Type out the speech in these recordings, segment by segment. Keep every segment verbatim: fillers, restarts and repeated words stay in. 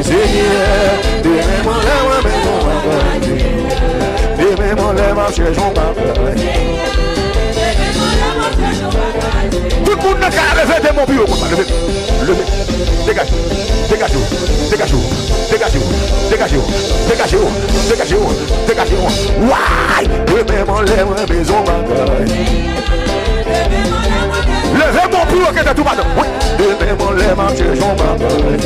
Senyè, demen m anlè mwen bezwen bagay. Demen m anlè m ap chèche yon bagay. Tout moun nan kay la, leve de men w pi wo konsa, leve. Leve. Degaje w. Degaje w. Degaje w. Degaje w. Degaje w. Degaje w. Degaje w. Degaje w. Way! Demen m anlè mwen bezwen bagay. Leve men w pi wo ke tèt ou, madanm. Wi. Demen m anlè m ap chèche yon bagay.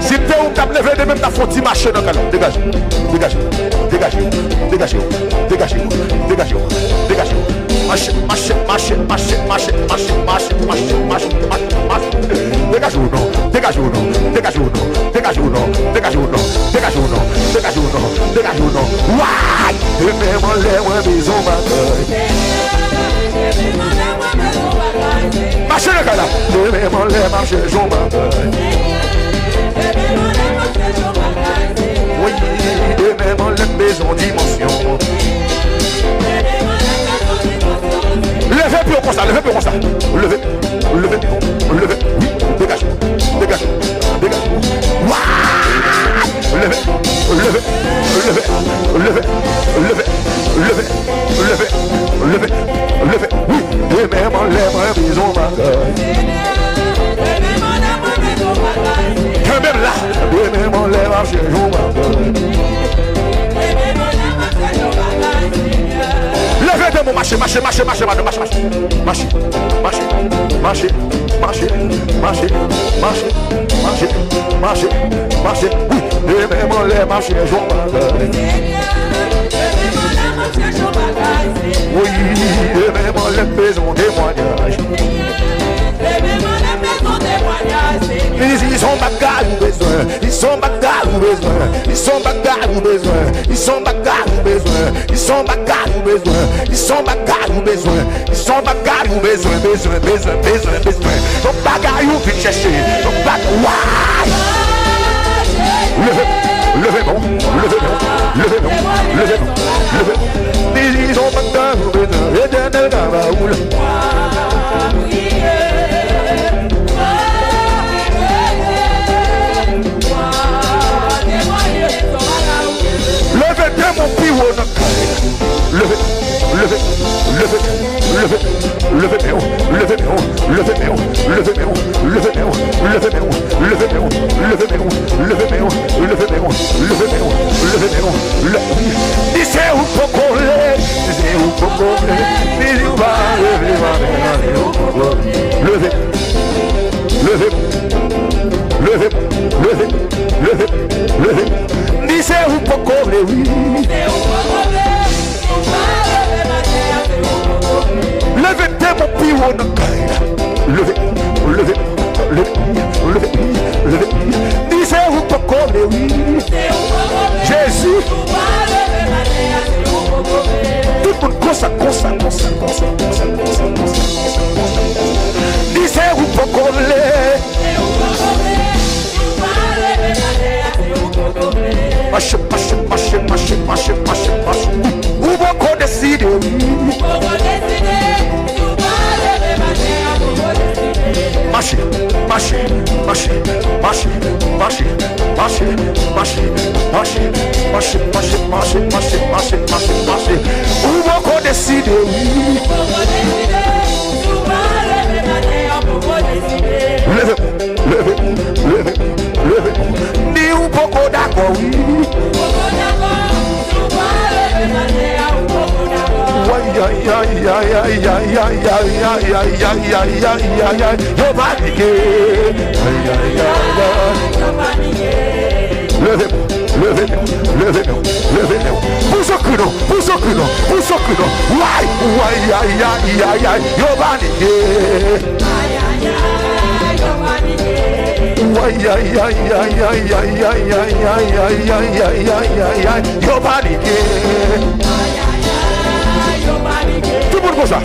Si m te ou, m t ap leve de men m, m t ap fè yon ti mache nan kay la. Degaje w. Degaje w. Degaje w. Degaje w. Degaje w. Degaje w. Degaje w. Mache, mache, mache, mache. Degaje w non. Degaje w non. Degaje w non. Degaje w non. Degaje w non. Degaje w non. Degaje w non. Degaje w non. Way! Demen m anlè mwen bezwen bagay. Mache nan kay la. Demen m anlè m ap chèche yon bagay. Wi, demen m anlè m bezwen dimansyon. Leve pye w konsa, leve pye w konsa. Leve, leve, leve. Wi, degaje w, degaje w, degaje w. Wa! Leve, leve, leve. Wi, demen m anlè mwen bezwen bagay. Kenbe m la. Demen m anlè m ap chèche yon bagay. Leve de men w, mache, mache, mache, mache, madanm, mache, mache. Mache, mache, mache. Wi, demen m anlè m ap chèche yon bagay. Wi, demen m anlè m bezwen yon temwayaj. Li di, li se yon bagay ou bezwen, li se yon bagay ou bezwen, li se yon bagay ou bezwen, li se yon bagay ou bezwen, li se yon bagay ou bezwen, li se yon bagay ou bezwen, li se yon bagay ou bezwen, bezwen, bezwen, bezwen, bezwen. Yon bagay ou vin chèche, yon bagay, way! Leve, leve men w, leve men w, leve men w, leve men w, leve men w. Li se yon bagay ou bezwen, Letènèl ka ba ou l. Leve de men w pi wo nan kay la. Leve, leve, leve, leve, leve men w, leve men w, leve men w, leve men w, leve men w, leve men w, leve men w, leve men w, leve men w, leve men w, leve men w, leve men w, leve men w, leve men w. Li se ou poko vle, li se ou poko vle, li di ou pa leve, pa leve, ou poko vle. Leve, leve, leve, leve, leve, leve. Li se ou poko vle, wi. Leve de men w pi wo nan kay la. Leve, leve, leve, leve, leve. Li se ou poko vle, wi. Jezi. Tout moun konsa, konsa, konsa. Li se ou poko vle. Mache, mache, mache, mache, mache, mache, mache. Ou poko deside, wi. Mache, mache, mache, mache. Ou poko deside, wi. Leve, leve, leve, leve. Di ou poko dakò, wi. Yo panike. Leve men w, leve men w, leve men w, leve men w. Pouse w kri non, pouse w kri non, pouse w kri non. Way, way, ay, ay, ay, ay, yo panike. Way, ay, ay, ay, ay, yo panike. Tout moun konsa.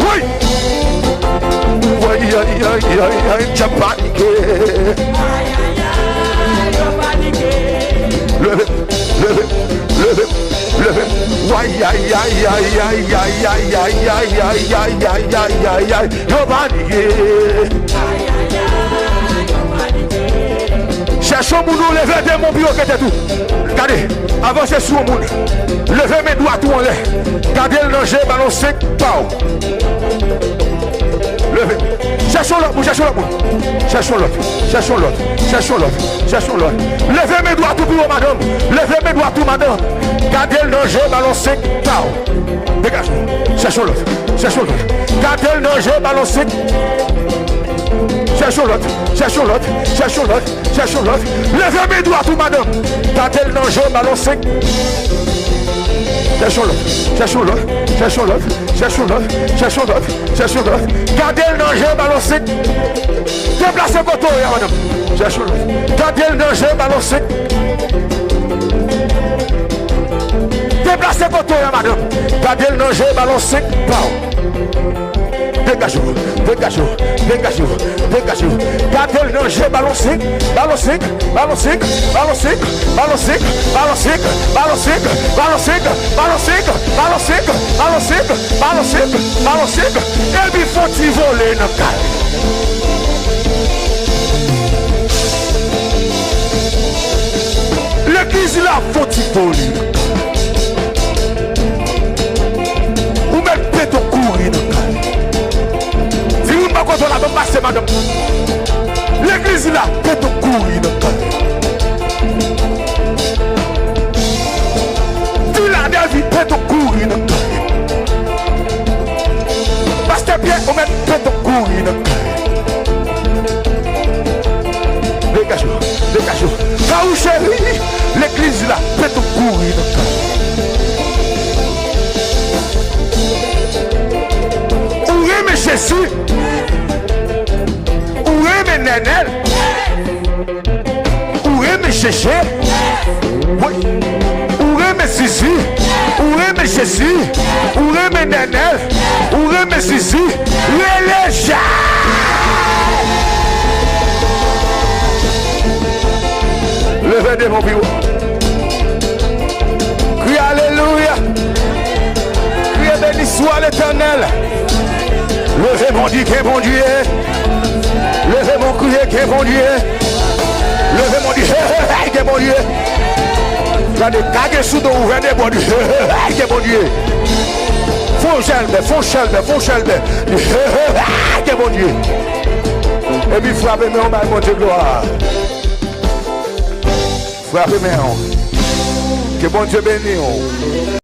Wi! Ay, ay, ay, ay, ay, m ap panike. Ay, ay, ay, ay, ay, ay, ay, ay, ay, ay, ay, ay, ay, ay, yo panike. Chèche yon moun ou leve demon pou yo kite tou. Gade, avanse sou yon moun. Leve men dwat ou anlè. Gade l nan je, balon senk pa w. Leve. Chèche yon lòt moun, chèche yon lòt moun. Chèche yon lòt, chèche yon lòt, chèche yon lòt, chèche yon lòt. Leve men dwat ou pi wo, madanm. Leve men dwat ou, madanm. Gade l nan je, balon senk pa w. Degaj ou. Chèche yon lòt, chèche yon lòt. Gade l nan je, balon senk. Chèche yon lòt, chèche yon lòt, chèche yon lòt, chèche yon lòt. Leve men dwat ou, madanm. Gade l nan je, balon senk. Chèche yon lòt, chèche yon lòt, chèche yon lòt, chèche yon lòt, chèche yon lòt, chèche yon lòt. Gade l nan je, balon senk. Deplase kote w ye a, madanm. Chèche yon lòt. Gade l nan je, balon senk. Deplase kote w ye a, madanm. Gade l nan je, balon senk pa w. Degaje w, degaje w, degaje w, degaje w. Gade l nan je, balon senk, balon senk, balon senk, balon senk, balon senk, epi fè w ti vole nan kay. Legliz la fè w ti vole nan kay. Ou mèt pete w kouri nan kay. Di moun bò kote w la, ban m pase, madanm. Legliz la pete w kouri nan kay. Filadelfi pete w kouri nan kay. Pastè Pyè, ou mèt pete w kouri nan kay. Degaje w, degaje w. Kawou cheri, legliz la pete w kouri nan kay. Ou renmen Jezi? Ou renmen Nènèl? Ou renmen Jeje? Wi. Ou renmen Zizi? Ou renmen Jezi? Ou renmen Nènèl? Ou renmen Zizi? Rele Jacques! Leve de men w pi wo. Kriye alelouya. Kriye beniswa Letènèl. Leve men w di gen Bondye. Leve men w kriye gen Bondye. Leve men w di he he he gen Bondye. Gade, kage sou do, ouvè de bò, di he he he gen Bondye. Fon chèlbè, fon chèlbè, fon chèlbè. Di he he he gen Bondye. Epi frape men w, bay Bondye glwa. Frape men w. Ke Bondye beni w.